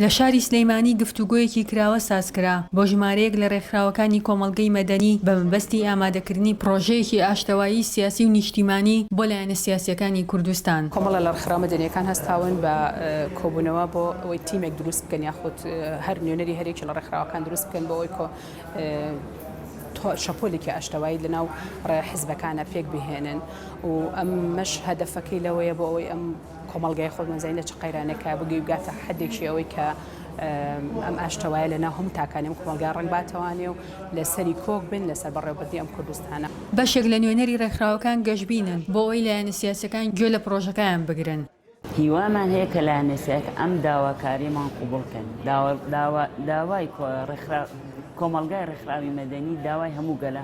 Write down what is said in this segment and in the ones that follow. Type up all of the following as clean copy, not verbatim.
لە شاری سلیمانی گفتوگۆیەکی کراوە سازکرا بۆ ژمارەیەک لە رێکخراوەکانی کۆمەڵگەی مەدەنی بە مەبەستی ئامادەکردنی پڕۆژەیەکی ئاشتەوایی سیاسی و نیشتیمانی بۆ لایەنە سیاسییەکانی کوردستان. کۆمەڵە لە ڕێکخراوە مەدەنییەکان هەستاون بە کۆبوونەوە بۆ ئەوەی تیمێک دروست بکەن یاخود هەر نوێنەری هەرێکی لە ڕێکخراوەکان دروست بکەن بۆ ئەوەی کۆ شەپۆلێکی ئاشتەوایی لەناو حزبەکانە پێک بهێنن و ئەمەش هەدەفەکەی لەوەیە بۆ ئەوەی ئەم کۆمەڵگای خۆمان زانین لە چ قەیرانێکە بگەی بگاتە حدێکی ئەوەی کە ئەم ئاشتەوایە لە ناو هەموو تاکانی ئەم کۆمەڵگا ڕەنگ باتەوانێ و لەسەری کۆک بن لەسەر بەڕێوەبردنی ئەم کوردستانە. بەشێک لە نوێنەری ڕێکخراوەکان گەشبینن بۆ ئەوەی لایەنە سیاسیەکان گوێ لە پڕۆژەکەیان بگرن. هیوامان هەیە کە لایەنە سیاسیەکان ئەم داواکاریەمان قبوڵ کەن. داوای کۆمەڵگای ڕێکخراوی مەدەنی داوای هەموو گەلە،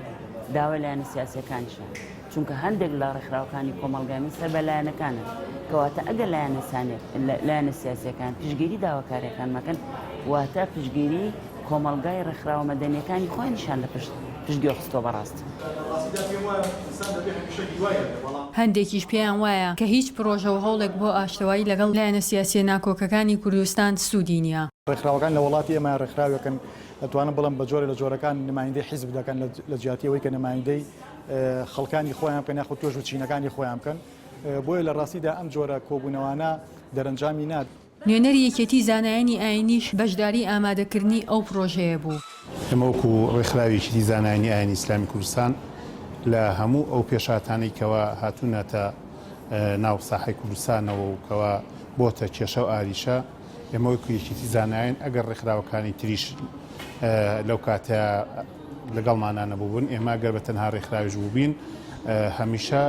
داوای لایەنە سیاسیەکانیشە. چونکە هەندێک لە ڕێکخراوەکانی کۆمەڵگای من سەر بە لایەنەکانن، کەواتە ئەگەر لایەنە سیاسیەکان پشتگیری داواکاریەکان مەکەن، واتە پشتگیری کۆمەڵگای ڕێکخراوە مەدەنیەکانی خۆیانیشان لە پشت پشتگوێ خستووە بەڕاست. هەندێکیش پێیان وایە کە هیچ پڕۆژە و هەوڵێک بۆ ئاشتەوایی لەگەڵ لایەنە سیاسیە ناکۆکەکانی کوردستان سوودی نییە. ڕێکخراوەکان لە وڵاتی ئێمە ڕێکخراوێکن ئەتوانم بڵێم بە جۆرێ لە جۆرەکان نمایندەی حیزب دەکەن لە جیاتی ئەوەی کە نمایندەی خەڵکانی خۆیان بکەن یاخود توێژ و چینەکانی خۆیان بکەن بۆیە لە ڕاستیدا ئەم جۆرە کۆبوونەوانە دەرەنجامی ناد. نوێنەری یەکێتی زانایانی ئاینیش بەشداری ئامادەکردنی ئەو پڕۆژەیە بوو. ئێمە وەکو ڕێکخراوی یەکێتی زانایانی ئاینی ئیسلامی کوردستان لە هەموو ئەو پێشهاتانەی کەوا هاتوونەتە ناو ساحەی کوردستانەوە و کەوا بۆتە کێشە و ئاریشە، ئێمە وەکو یەکێتی زانایان ئەگەر ڕێکخراوەکانی تریش لەو کاتە لەگەڵمانا نەبووبن، ئێمە گەر بە تەنها ڕێکخراویش بووبین هەمیشە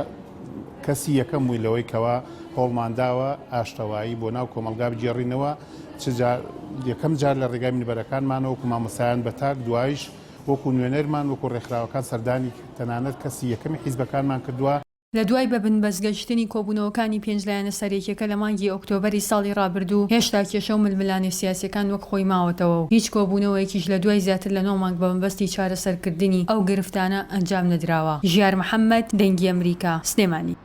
کەسی یەکەم بووین لەوەی کەوا هەوڵمانداوە ئاشتەوایی بۆ ناو کۆمەڵگا بگێڕینەوە، چ جار یەکەم جار لە ڕێگای مینبەرەکانمانەوە وەکو مامۆستایان بە تاک، دوایش وەکو نوێنەرمان وەکو ڕێکخراوەکان سەردانی تەنانەت کەسی یەکەمی حیزبەکانمان کردووە. لە دوای بە بنبەست گەیشتنی کۆبوونەوەکانی پێنج لایەنە سەرەکیەکە لە مانگی ئۆکتۆبەری ساڵی ڕابردوو، هێشتا کێشە و ململانێ سیاسیەکان وەک خۆی ماوەتەوە و هیچ کۆبوونەوەیەکیش لە دوای زیاتر لە نۆ مانگ بە مەبەستی چارەسەرکردنی ئەو گرفتانە ئەنجام نەدراوە. ژیار محەمەد، دەنگی ئەمریکا، سلێمانی.